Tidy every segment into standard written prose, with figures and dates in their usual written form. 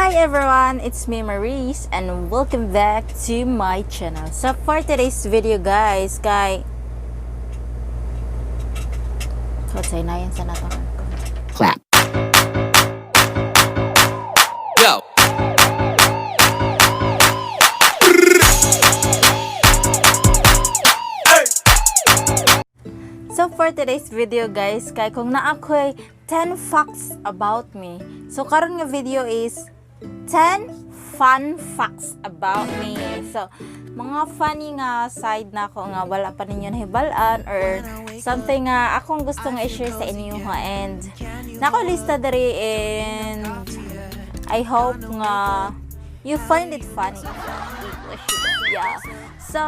Hi everyone, it's me, Maurice, and welcome back to my channel. So for today's video, guys, kay so say na yan sa nato. Clap. Go. So for today's video, guys, kay kung naa ko'y 10 facts about me. So karon nga video is 10 fun facts about me. So mga funny nga side na ako nga wala pa ninyo nahibal-an or something nga akong gusto nga i-share sa inyo ha, and nako lista diri and I hope nga you find it funny. Yeah. So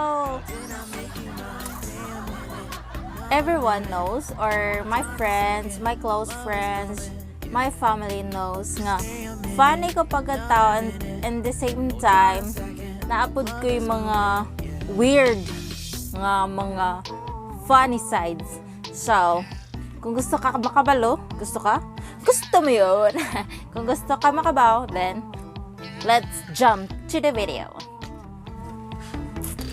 everyone knows, or my friends, my close friends, my family knows nga funny ko pagkatao and the same time naapod ko yung mga weird nga mga funny sides. So, kung gusto ka makabalo, gusto ka? Gusto mo yun? Kung gusto ka makabaw, then let's jump to the video.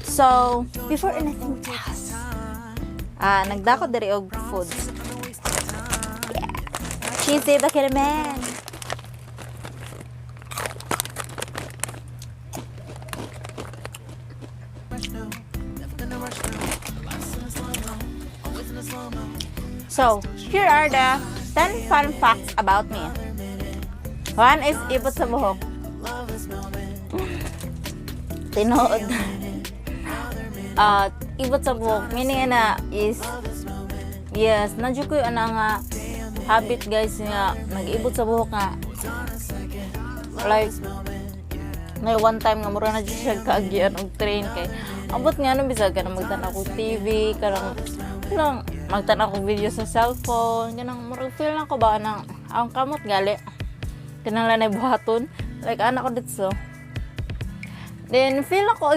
So, before anything else, nagdako diri og foods. Yeah. Cheesy bakit man. So, here are the 10 fun facts about me. One is ibot sa buhok. Tinuod. Ibot sa buhok. Meaning na is, yes, nandiyo ko yung ana nga habit, guys, nga nag-ibot sa buhok nga like may one time nga mura na jud siya kaagian og train kay ambot nga ano, bisag kanang magtan-aw ko TV, kanang lang magtan-aw ko video sa cellphone, kanang murag feel na ko ba nang ang kamot gali kinahanglan na buhaton, like ana ko dito. Then feel ako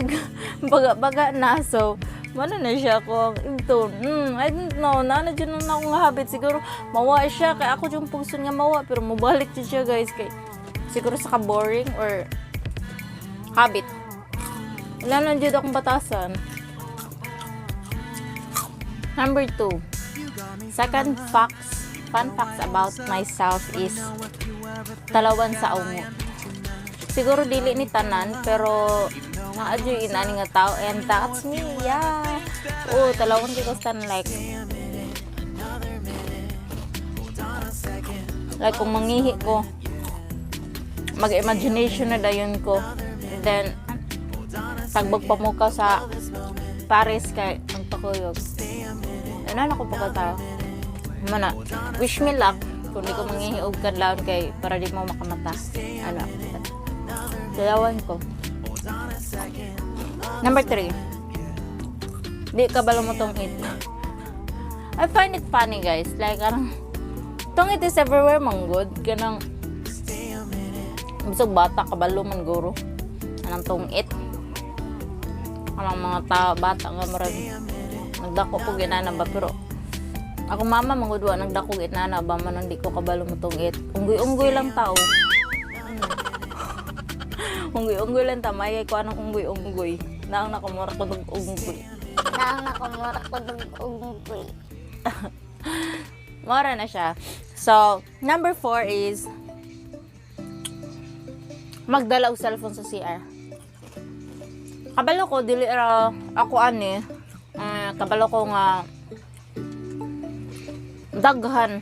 baga baga na, so mano na siya ko ito. I don't know, na na dyan na akong habit. Siguro mawa siya kay ako yung pugson nga mawa, pero mobalik jud siya, guys, kay siguro sa ka-boring or habit. Wala na jud akong batasan. Number two, second facts, fun facts about myself is talawan sa ungo. Siguro dili ni tanan, pero naa jud inani nga tao and that's me. Yeah. Oh, talawan kay ko stan like kung mangihi ko, mag-imagination na dayon ko. And then tagbog pa mo ka sa Paris kay ang pakuyog. Ano na ko pagkatao. Mana, wish me luck kung di ko mangihi og kadlawon kay para di mo makamata. Ano? Talawan ko. Number 3. Di ka balo mo tungit. I find it funny, guys. Like, anong, tungit is everywhere man gud. Kanang, bisag bata, kabalo man guro. Anong tungit. Anong mga tao, bata nga murag, nagdako ko ginana ba, pero ako mama man gud wa nagdako ginana ba man di ko kabalo mo tungit. Unggoy-unggoy lang tao. Unggoy-unggoy lang ta, may ko anong unggoy-unggoy. Naang nakamura ko ng unggoy. Naang nakamura ko ng unggoy. Mora na siya. So, number 4 is magdala og cellphone sa CR. Kabalo ko, dili ra ako ani. Kabalo ko nga daghan.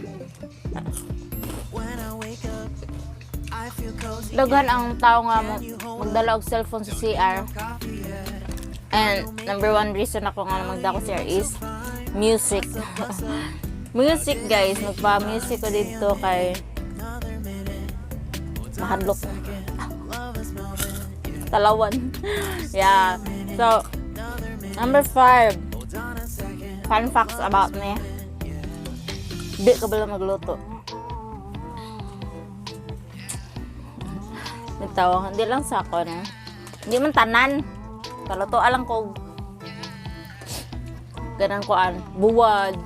Daghan ang tao nga mo magdala og cellphone sa CR. And number one reason ako nga magdala ko CR is music. Music, guys, magpa-music ko dito kay mahadlok. Talawan. Yeah. So, number 5. Fun facts about me. Di ka bala magluto. Bitaw, hindi lang sa ako na. Hindi man tanan. Kaluto lang ko ganang kuan, buwad,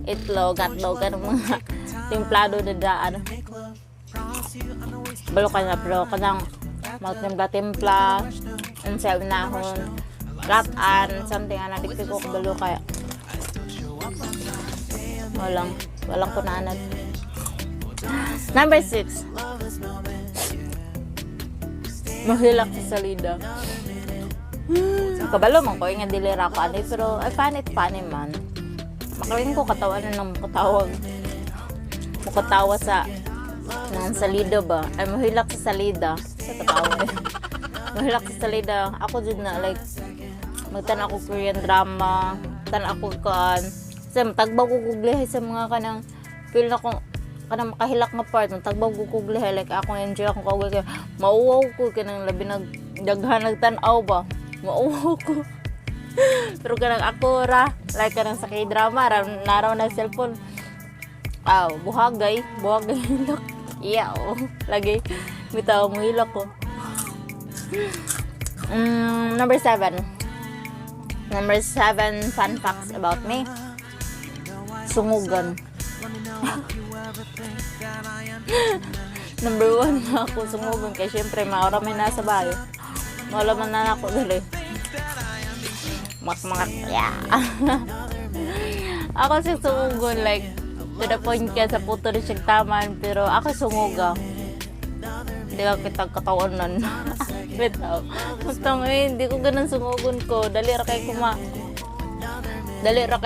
itlog, hotdog, ganang mga timplado na daan. Balo ka na, pero kanang magtimpla-timpla, unsa unahon, ratan, something ana, di ko kabalo kaya. Walang kunanad. Number 6. Mahilak sa salida. Kabalo man ko, nga dili ra ko ani, pero I find it funny man. Makalin ko katawan na ng makatawag. Makatawa sa ng salida ba? Ay, mahilak sa salida. Sa katawa. Mahilak sa salida. Ako jud na, like, magtan ako Korean drama, tan ako kaan. Sa tagbaw ko kuglihay sa mga kanang feel na ko kanang makahilak nga part, tagbaw ko kuglihay, like ako enjoy akong kaugay kay mauwaw ko kanang labi nag daghan nagtan-aw ba. Mauwaw ko. Pero kanang ako ra, like kanang sa K-drama, ra, naraw na cellphone. Aw, buhagay, buhagay hilak. Iyaw, lagi. Bitaw mo hilak ko. Number 7. Number 7 fun facts about me. Sungugan. Number 1 na ako sungugan kay syempre maura may nasa bayo. Wala man na ako dali. Mak mak yeah. Ako si sungugon, like to the point kaya sa puto rin siyang taman, pero ako sunguga. Hindi ka kita katawanan. Bitaw. Basta ngayon, hindi ko ganun sungugon ko. Dali ra kay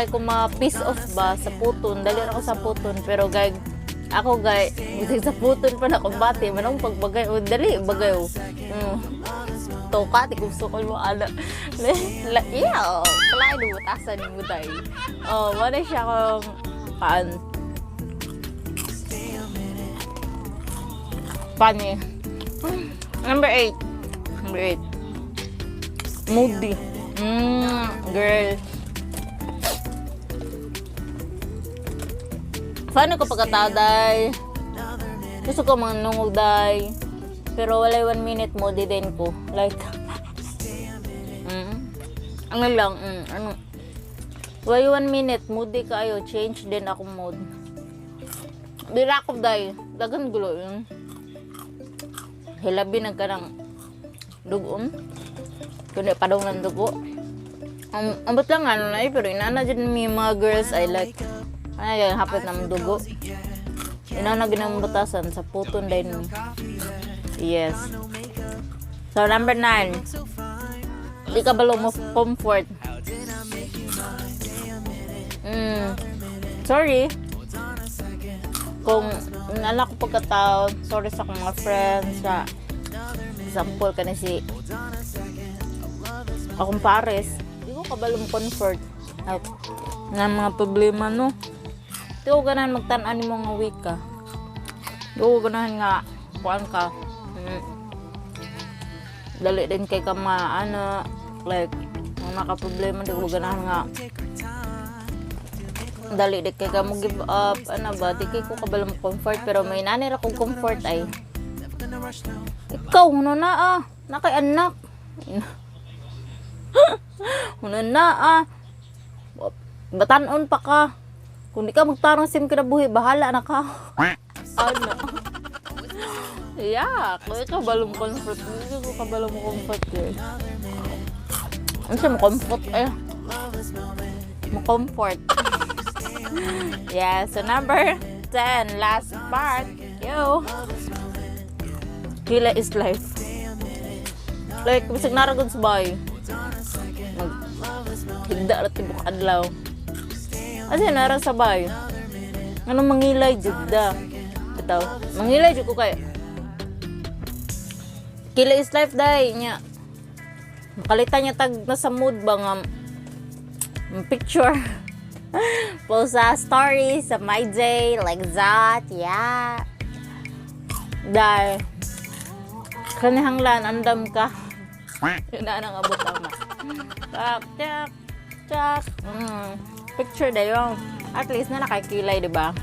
kuma piece off ba sa puton. Dali ra ko sa puton. Pero gay, ako gay, bisag sa puton pa na kumbate. Manong pagbagay, o dali, bagay o. Toka, di kong sukol mo ala. Yeah, kalain mo, butasan mo tayo. Oh, wala siya kung kaan. Funny. Number 8. Number 8. Moody. Girl. Paano ko pagkatao, day? Gusto ko mga nungog, day. Pero walay 1 minute, moody din ko. Like, ano lang, ano. Walay 1 minute, moody kayo. Change din ako mood. Di ra ako, day. Dagan gulo yun. Hilabi nagka ng dugon. Kundi pa daw ng dugo. Ambot lang ano na eh, pero inana dyan may mga girls I like. Ano yan, hapit ng dugo. Inana ginang butasan sa puton din. Yes. So, number 9. Di ka balo mo comfort. Sorry. Kung nala ko pagkatao, sorry sa akong mga friends, sa example ka na si akong pares. Di ko kabalo mo comfort. Like, nga mga problema, no. Di ko ganahan magtan-an ni mga weak ka. Di ko ganahan nga, kuan ka. Dali din kay ka ma, ano, like, mga nakaproblema, di ko ganahan nga. Dali di kay ka mo give up, ano ba, di kay ko kabalo mo comfort, pero may nanay ra kong comfort ay. Ikaw, huno na ah, nakay anak. Huno na ah. Batanon pa ka. Kung di ka magtarong sim kinabuhi, bahala na ka. Ano? Yeah, kung ikaw balong comfort, hindi ko kabalo mo comfort eh. Ano siya mo comfort eh? Mo comfort. Yeah, so number 10, last part. Yo. Hila is life. Like, bisag naragod sa bahay. Mag higda ra tibok adlaw. Asa nara sa bahay? Ano mangilay jud da? Bitaw, mangilay jud ko kay Kila is life day nya. Makalitan niya tag nasa mood ba nga picture. Post sa stories sa my day like that. Yeah. Dahil kanihanglan andam ka. Yun na ang abot ang tak, tak, tak. Picture na yun. At least na nakakilay, di ba?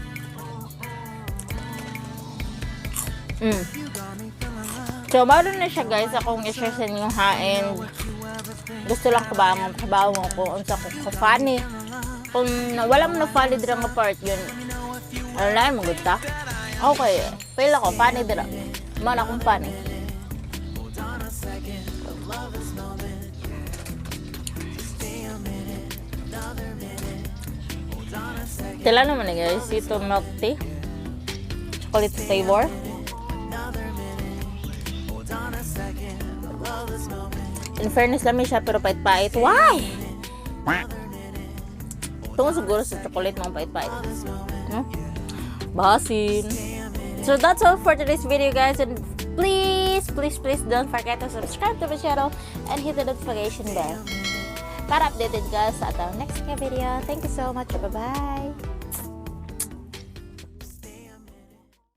So, balo na siya guys akong i-share sa inyo ha, and gusto lang ko ba ang kabaw mo kung unsa ko ka-funny. Kung wala mo na funny dira nga part yun, ano lang mo gud ta? Okay, feel ako funny dira. Mao na akong fan eh. Tila naman eh, guys, ito milk tea. Chocolate flavor. In fairness, lami siya pero pait-pait. Why? Tungod siguro sa chocolate mga pait-pait. No? Basin. So that's all for today's video, guys, and please, please, please don't forget to subscribe to my channel and hit the notification bell para updated ka sa atong next nga video. Thank you so much. Bye-bye.